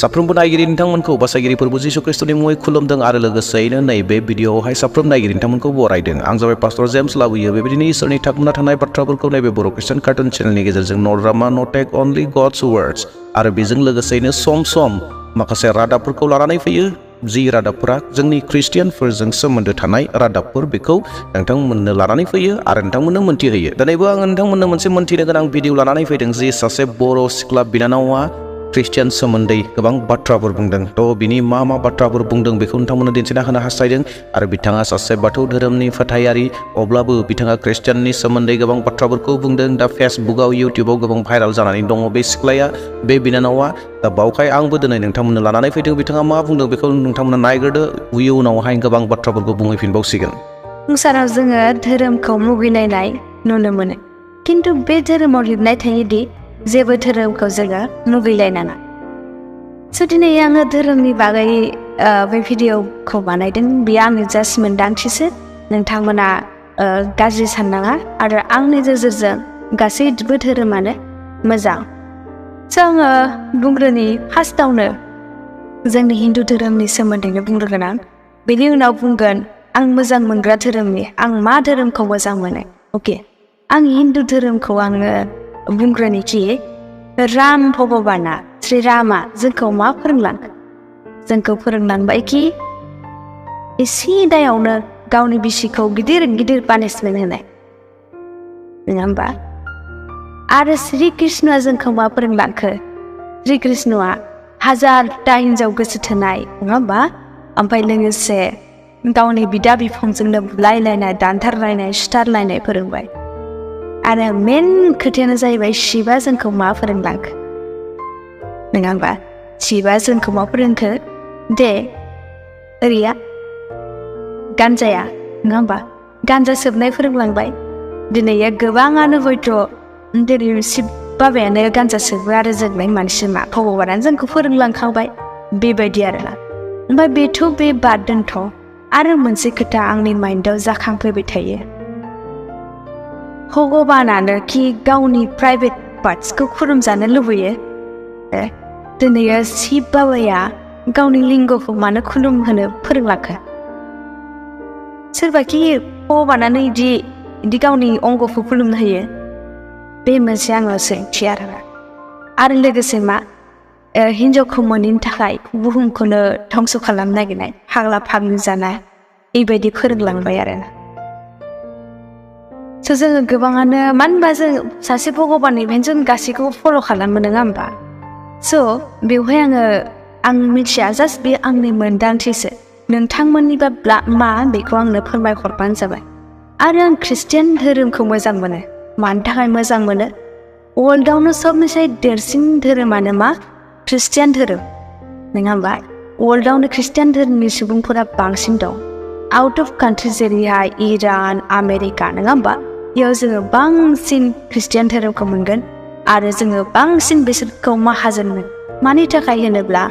साफ्रोमबो नायगिरि नोंथांमोनखौ बासायगिरि फोरबो जिसु ख्रिस्टनि मुङै खुलुमदों आरो लोगोसेयैनो नैबे भिडिअआवहाय साफ्रोम नायगिरि नोंथांमोनखौ बरायदों। आं जाबाय पास्टर जेम्स लाबोयो बेबायदिनो इसोरनि थाखुना थानाय बाथ्राफोरखौ नैबे बर' खृष्टान कार्टुन चेनेलनि गेजेरजों नो ड्रामा नो टेक अनलि गड्स वर्ड्स आरो बेजों लोगोसेयैनो सम सम माखासे रादाबफोरखौ लानानै फैयो। जि रादाबफोरा जोंनि ख्रिस्टियानफोरजों सोमोन्दो थानाय रादाबफोर बेखौ नोंथांमोननो लानानै फैयो आरो नोंथांमोननो मोनथिहोयो। दिनैबो आं नोंथांमोननो मोनसे मोनथिनो गोनां भिडिअ लानानै फैदों जि सासे बर' सिख्ला बिनानावा ख्रिस्टियान सोमोन्दै गोबां बाथ्राफोर बुंदों। बिनि मा बाथ्राफोर बुंदों बेखौ नोंथांमोननो दिन्थिना होनो हास्थायदों आरो बिथाङा सासे बाथौ धोरोमनि फोथायारि अब्लाबो बिथाङा ख्रिस्टियाननि सोमोन्दै गोबां बाथ्राफोरखौ बुंदों। दा फेसबुकआव इउटिउबाव गोबां भाइराल जानानै दङ बे सिख्लाया, बे बिनानावा। दा बावखाय आंबो दिनै नोंथांमोननो लानानै फैदों बिथाङा मा बुंदों बेखौ नोंथांमोननो नायग्रोदो, उनावहाय गोबां बाथ्राफोरखौ बुंहैफिनबावसिगोन। संसाराव जोङो धोरोमखौ मुगैलायनाय नुनो मोनो, खिन्थु बे धोरोमाव लिरनाय थायोदि जेबो धोरोमखौ जोङो मुगैलायनाङा। दिनै आङो धोरोमनि बागै बे भिडिअखौ बानायदों। बेयो आंनि जास्ट मोन्दांथिसो, नोंथांमोना गाज्रि साननाङा आरो आंनि नोजोरजों गासैबो धोरोमानो मोजां। आङो बुंग्रोनि फार्स्टआवनो जोंनि हिन्दु धोरोमनि सोमोन्दैनो बुंग्रोगोन आं, बेनि उनाव बुंगोन आं मोजां मोनग्रा धोरोमनि आं मा धोरोमखौ मोजां मोनो। अके, आं हिन्दु धोरोमखौ आङो बुंग्रोनिखि राम भगबाना श्री रामा जोंखौ मा फोरोंलांखो? जोंखौ फोरोंलांबाय कि एसे दायावनो गावनि बिसिखौ गिदिर गिदिर पानिशमेन्ट होनाय, नङा होमबा? आरो श्री कृष्णआ जोंखौ मा फोरोंलांखो? श्री कृष्णआ हाजारथा हिन्जाव गोसो थोनाय, नङा होमबा? ओमफ्राय लोगोसे गावनि बिदा बिफंजोंनो बुलायलायनाय, दानथारलायनाय, सुथारलायनाय फोरोंबाय। आरो मेन खोथायानो जाहैबाय शिबा जोंखौ मा फोरोंलांखो, नङा होमबा? शिबा जोंखौ मा फोरोंखो? दे ओरैया गान्जाया, नङा होमबा? गान्जा सोबनाय फोरोंलांबाय। दिनै गोबाङानो हयथ' दिनै शिब बाबायानो गान्जा सोबो आरो जोंलाय मानसि मा? भगबानानो जोंखौ फोरोंलांखांबाय, बेबायदि आरोना। ओमफ्राय बेथ' बे बाद दोनथ' आरो मोनसे खोथा आंनि माइन्डआव जाखांफैबाय थायो। भगबानानो कि गावनि प्राइभेट पार्टसखौ खुलुमजानो लुबैयो। दिनै शिब बाबाया गावनि लिंगखौ मानो खुलुमहोनो फोरोंलांखो? सोरबाखि भगबानानो इदि गावनि अंगखौ खुलुमनो होयो? बे मोनसे आङो सोंथि आरो लोगोसे मा हिन्जावखौ मोनैनि थाखाय बुहुमखौनो धंस' खालामनो नागिरनाय, फाग्ला फाग्लि जानाय, बेबायदि फोरोंलांबाय आरोना। जोङो गोबाङानो मानो होनबा जों सासे भगबाननिफ्रायनो जों गासैखौबो फल' खालामो, नङा होमबा? बेवहाय आं मिथिया, जास्ट बे आंनि मोन्दांथिसो। नोंथांमोननिबा मा बेखौ आंनो फोरमायहरबानो जाबाय। आरो आं ख्रिस्टियान धोरोमखौ मोजां मोनो। मानि थाखाय मोजां मोनो? वर्ल्डआवनो सबनिफ्राय देरसिन धोरोमानो मा? ख्रिस्टियान धोरोम, नङा होमबा? वर्ल्डआवनो ख्रिस्टियान धोरोमनि सुबुंफोरा बांसिन दं। आउट अफ कान्ट्रि जेरैहाय इरान, आमेरिका, नङा होमबा? बेयाव जोङो बांसिन ख्रिस्टियान धोरोमखौ मोनगोन आरो जोङो बांसिन बिसोरखौ माहाजोन मोन। मानि थाखाय होनोब्ला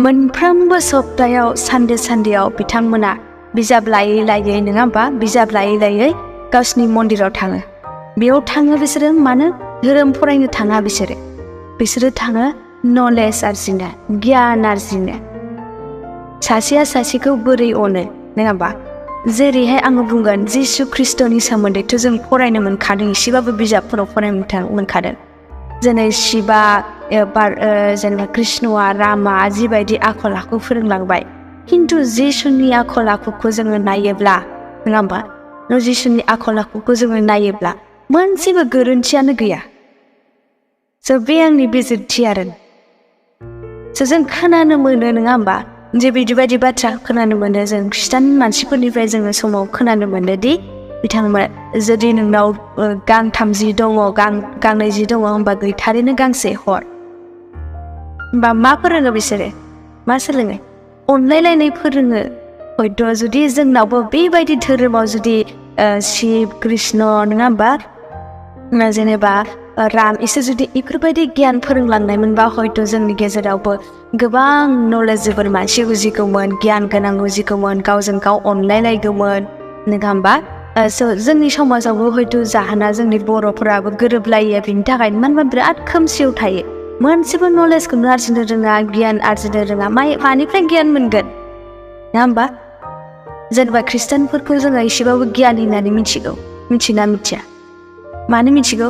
मोनफ्रोमबो सप्तायाव सानदेआव बिथांमोना बिजाब लायै लायै, नङा होमबा? बिजाब लायै लायै गावसिनि मन्दिराव थाङो। बेयाव थाङो बिसोरो मानो? धोरोम फरायनो थाङा बिसोरो थाङो नलेज आरजिनो, गियान आरजिनो, सासेया सासेखौ बोरै अनो, नङा होमबा? जेरैहाय आङो बुंगोन जिसु ख्रिस्ट'नि सोमोन्दैथ' जों फरायनो मोनखादों, एसेबाबो बिजाबफोराव फरायनो मोनखादों। जेरै शिबा जेनेबा कृष्णआ, रामा जिबायदि आखल आखु फोरोंलांबाय, खिन्थु जिसुनि आखल आखुखौ जोङो नायोब्ला, नङा होमबा? जिसुनि आखल आखुखौ जोङो नायोब्ला मोनसेबो गोरोन्थियानो गैया। बे आंनि बिजिरथि आरो। जों खोनानो मोनो, नङा होमबा? जे बिदि बाथ्रा खोनानो मोनो जों ख्रिस्टान मानसिफोरनिफ्राय, जोङो समाव खोनानो मोनोदि बिथांमोना जुदि नोंनाव गांथाम जि दङ, गांनै जि दङ, होमबा गैथारैनो गांसे हर। होमबा मा फोरोङो बिसोरो? मा सोलोङो? अनलायलायनाय फोरोङो। हयथ' जुदि जोंनावबो बेबायदि धोरोमाव जुदि शिब कृष्ण, नङा होमबा? जेनेबा राम, इसोर जुदि बेफोरबायदि गियान फोरोंलांनायमोनबा हयथ' जोंनि गेजेरावबो गोबां नलेजेबोल मानसि उजिगौमोन, गियान गोनां उजिगौमोन, गावजों गाव अनलायलायगौमोन, नङा होमबा? जोंनि समाजावबो हयथ' जाहोना जोंनि बर'फोराबो गोरोबलायो, बेनि थाखायनो मानो होनबा बिराद खोमसियाव थायो। मोनसेबो नलेजखौनो आरजिनो रोङा गियान आरजिनो रोङा मानिफ्राय गियान मोनगोन नङा होमबा जेनेबा ख्रिस्टानफोरखौ जोङो एसेबाबो गियान होननानै मिथिगौ मिथिना मिथिया मानो मिथिगौ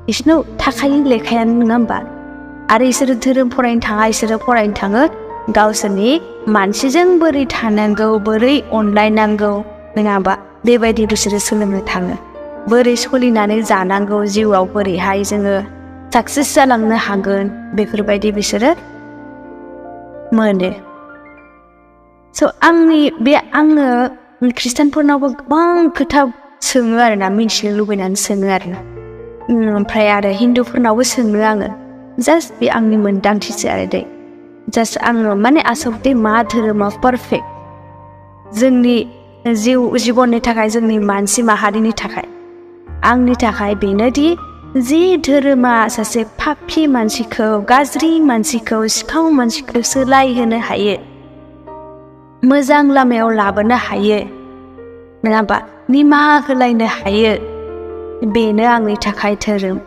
बिसोरनाव थाखायो लेखायानो नङा होमबा आरो इसोरो धोरोम फरायनो थाङा इसोरो फरायनो थाङो गावसोरनि मानसिजों बोरै थानांगौ बोरै अनलायनांगौ नङा होमबा बेबायदि बिसोरो सोलोंनो थाङो बोरै सोलिनानै जानांगौ जिउआव बोरैहाय जोङो साक्सेस जालांनो हागोन बेफोरबायदि बिसोरो मोनो स' आङो ख्रिस्टानफोरनावबो गोबां खोथा सोङो आरोना मिथिनो लुबैनानै सोङो आरोना ओमफ्राय आरो हिन्दुफोरनावबो सोङो आङो जास्ट बे आंनि मोन्दांथिसो आरो दै जास्ट आङो माने आसलथे मा धोरोमा पारफेक्ट जोंनि जिबननि थाखाय जोंनि मानसि माहारिनि थाखाय आंनि थाखाय बेनोदि जि धोरोमा सासे पापि मानसिखौ गाज्रि मानसिखौ सिखाव मानसिखौ सोलायहोनो हायो मोजां लामायाव लाबोनो हायो नङा होमबा निमाहा होलायनो हायो बेनो आंनि थाखाय धोरोम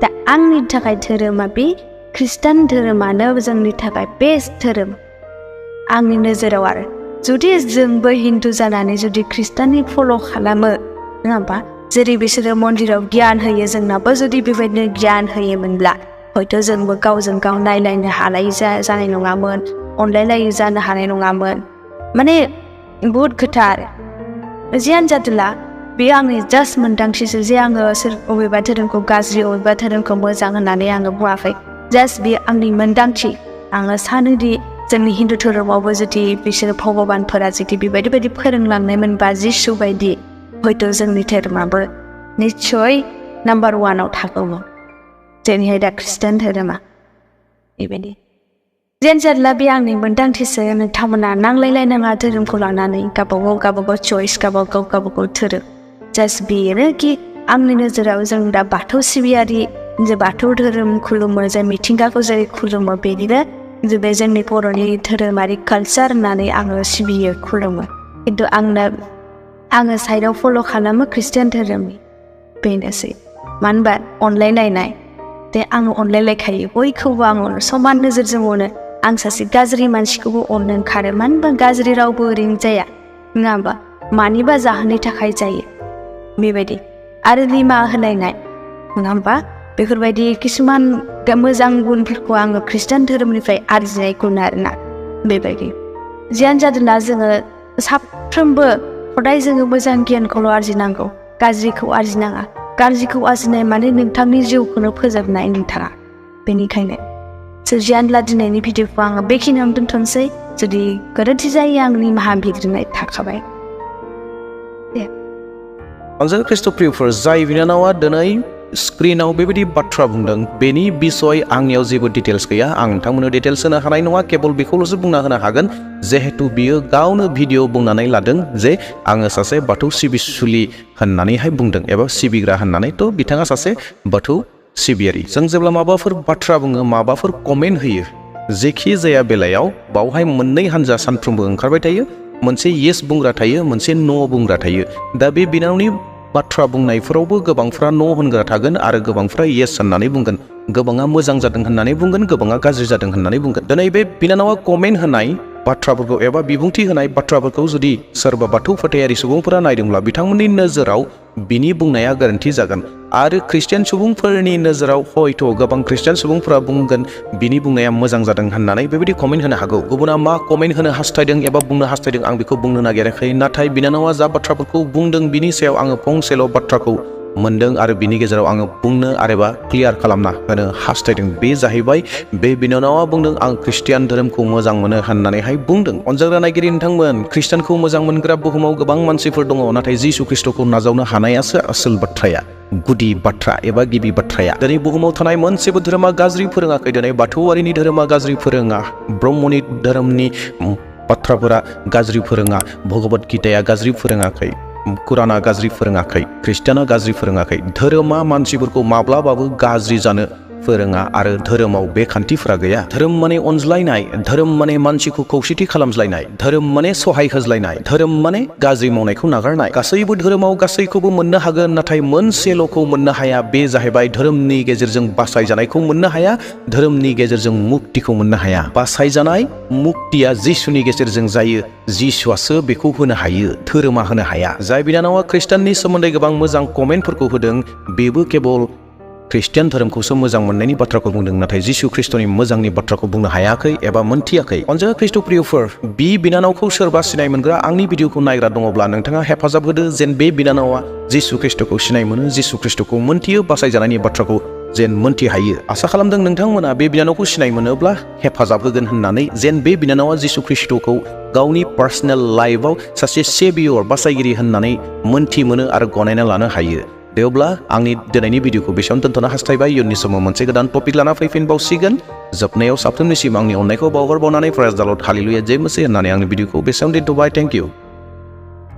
दा आंनि थाखाय धोरोमा बे ख्रिस्टान धोरोमानो जोंनि थाखाय बेस्ट धोरोम आंनि नोजोराव आरो जुदि जोंबो हिन्दु जानानै जुदि ख्रिस्टाननि फल' खालामो नङा होमबा जेरै बिसोरो मन्दिराव गियान होयो जोंनाबो जुदि बेबायदिनो गियान होयोमोनब्ला हयथ' जोंबो गावजों गाव नायलायनो हानाय जानाय नङामोन अनलायलायै जानो हानाय नङामोन माने बहुद खोथा आरो जियानो जादोला बे आंनि जास्ट मोन्दांथिसो जे आङो अबेबा धोरोमखौ गाज्रि अबेबा धोरोमखौ मोजां होननानै आङो बुङाखै जास्ट बे आंनि मोन्दांथि आङो सानोदि जोंनि हिन्दु धोरोमावबो जुदि बिसोर भगबानफोरा जुदि बेबायदि फोरोंलांनायमोनबा जिसु बायदि हयथ' जोंनि धोरोमाबो निस्सय नाम्बार 1 थागौमोन जेरैहाय दा ख्रिस्टान धोरोमा बेबायदि जियानो जादोला बे आंनि मोन्दांथिसो नोंथांमोना नांलायलायनाङा धोरोमखौ लानानै गावबागाव चइस गावबागाव धोरोम जास्ट बेनोखि आंनि नोजोराव जों दा बाथौ सिबियारि जे बाथौ धोरोम खुलुमो जे मिथिंगाखौ जेरै खुलुमो बेनिनो बे जोंनि बर'नि धोरोमारि कालचार होननानै आङो सिबियो खुलुमो खिन्थु आङो साइडआव फल' खालामो ख्रिस्टान धोरोमनि बेनोसै मानो होनबा अनलायलायनाय दे आङो अनलायलायखायो बयखौबो आङो समान नोजोरजों अनो आं सासे गाज्रि मानसिखौबो अननो ओंखारो मानो होनबा गाज्रि रावबो ओरैनो जाया नङा होमबा मानिबा जाहोननि थाखाय जायो बेबायदि आरो निमाहा होलायनाय नङा होमबा बेफोरबायदि किसुमान मोजां गुनफोरखौ आङो ख्रिस्टान धोरोमनिफ्राय आरजिनायखौ आरोना बेबायदि जियानो जादोंला जोङो साफ्रोमबो हदाय जोङो मोजां गियानखौल' आरजिनांगौ गाज्रिखौ आरजिनाङा गाज्रिखौ आरजिनाय माने नोंथांनि जिउखौनो फोजोबनाय नोंथाङा बेनिखायनो जियानोला दिनैनि भिडिअखौ आङो बेखिनियावनो दोनथ'नोसै जुदि गोरोन्थि जायो आं निमाहा बिग्रोनाय थाखाबाय अनजालु ख्रिस्ट'प्रियफोर जाय बिनानावा दिनै स्क्रिनाव बेबायदि बाथ्रा बुंदों बेनि बिसय आंनियाव जेबो डिटेल्स गैया आं नोंथांमोननो डिटेल्स होनो हानाय नङा केबल बेखौल'सो बुंना होनो हागोन जिहेतु बियो गावनो भिडिअ बुंनानै लादों जे आङो सासे बाथौ सिबिसुलि होननानैहाय बुंदों एबा सिबिग्रा होननानै थ' बिथाङा सासे बाथौ सिबियारि जों जेब्ला माबाफोर बाथ्रा बुङो माबाफोर कमेन्ट होयो जेखि जाया बेलायाव बावहाय मोननै हान्जा सानफ्रोमबो ओंखारबाय थायो मोनसे येस बुंग्रा थायो मोनसे न' बुंग्रा थायो दा बे बिनानावनि बाथ्रा बुंनायफोरावबो गोबांफ्रा न' होनग्रा थागोन आरो गोबांफ्रा येस होननानै बुंगोन गोबाङा मोजां जादों होननानै बुंगोन गोबाङा गाज्रि जादों होननानै बुंगोन दिनै बे बिनानावा कमेन्ट होनाय बाथ्राफोरखौ एबा बिबुंथि होनाय बाथ्राफोरखौ जुदि सोरबा बाथौ फोथायारि सुबुंफोरा नायदोंब्ला बिथांमोननि नोजोराव बिनि बुंनाया गोरोन्थि जागोन आरो ख्रिस्टियान सुबुंफोरनि नोजोराव हयथ' गोबां ख्रिस्टियान सुबुंफोरा बुंगोन बिनि बुंनाया मोजां जादों होननानै बेबायदि कमेन्ट होनो हागौ गुबुना मा कमेन्ट होनो हास्थायदों एबा बुंनो हास्थायदों आं बेखौ बुंनो नागिराखै नाथाय बिनानावा जा बाथ्राफोरखौ बुंदों बिनि सायाव आङो फंसेल' बाथ्राखौ मोनदों आरो बिनि गेजेराव आङो बुंनो आरोबा क्लियार खालामना होनो हास्थायदों बे जाहैबाय बे बिनानावा बुंदों आं ख्रिस्टियान धोरोमखौ मोजां मोनो होननानैहाय बुंदों अनजाग्रा नायगिरि नोंथांमोन ख्रिस्टियानखौ मोजां मोनग्रा बुहुमाव गोबां मानसिफोर दङ नाथाय जिसु ख्रिस्ट'खौ नाजावनो हानायासो आसोल बाथ्राया गुदि बाथ्रा एबा गिबि बाथ्राया दिनै बुहुमाव थानाय मोनसेबो धोरोमा गाज्रि फोरोङाखै दिनै बाथौआरिनि धोरोमा गाज्रि फोरोङा ब्रह्मनि धोरोमनि बाथ्राफोरा गाज्रि फोरोङा भगबत गीताया गाज्रि फोरोङाखै कुराना गाज्रि फोरोङाखै ख्रिस्टियाना गाज्रि फोरोङाखै धोरोमा मानसिफोरखौ माब्लाबाबो गाज्रि जानो फोरोङा आरो धोरोमाव बे खान्थिफोरा गैया। धोरोम माने अनज्लायनाय, धोरोम माने मानसिखौ खौसेथि खालामज्लायनाय, धोरोम माने सहाय होज्लायनाय, धोरोम माने गाज्रि मावनायखौ नागारनाय। गासैबो धोरोमाव गासैखौबो मोननो हागोन, नाथाय मोनसेल'खौ मोननो हाया। बे जाहैबाय धोरोमनि गेजेरजों बासायजानायखौ मोननो हाया, धोरोमनि गेजेरजों मुक्तिखौ मोननो हाया। बासायजानाय मुक्तिया जिसुनि गेजेरजों जायो। जिसुआसो बेखौ होनो हायो, धोरोमा होनो हाया। जाय बिनानावा खृष्टाननि सोमोन्दै गोबां मोजां कमेन्टफोरखौ होदों, बेबो केबल खृष्टियान धोरोमखौसो मोजां मोननायनि बाथ्राखौ बुंदों, नाथाय जिसु ख्रिस्टनि मोजांनि बाथ्राखौ बुंनो हायाखै एबा मोनथियाखै। अनजाथाव ख्रिस्ट' प्रियफोर, बि बिनानावखौ सोरबा सिनाय मोनग्रा आंनि भिडिअखौ नायग्रा दङब्ला नोंथाङा हेफाजाब होदो जेन बे बिनानावा जिसु ख्रिस्ट'खौ सिनाय मोनो, जिसु ख्रिस्ट'खौ मोनथियो, बासायजानायनि बाथ्राखौ जेन मोनथि हायो। आसा खालामदों नोंथांमोना बे बिनानावखौ सिनाय मोनोब्ला हेफाजाब होगोन होननानै, जेन बे बिनानावा जिसु ख्रिस्ट'खौ गावनि पार्सनेल लाइफआव सासे सेभियर बासायगिरि होननानै मोनथि मोनो आरो गनायना लानो हायो। दे अब्ला आंनि दिनैनि भिडिअखौ बेसेबां दोनथ'नो हास्थायबाय। इयुननि समाव मोनसे गोदान टपिक लाना फैफिनबावसिगोन। जोबनायाव साफ्रोमनिसिम आंनि अननायखौ बावहरबावनानै प्रेज द लर्ड हालेलुया जय मसीह होननानै आंनि भिडिअखौ बेसेबां दोनथ'बाय। Thank you.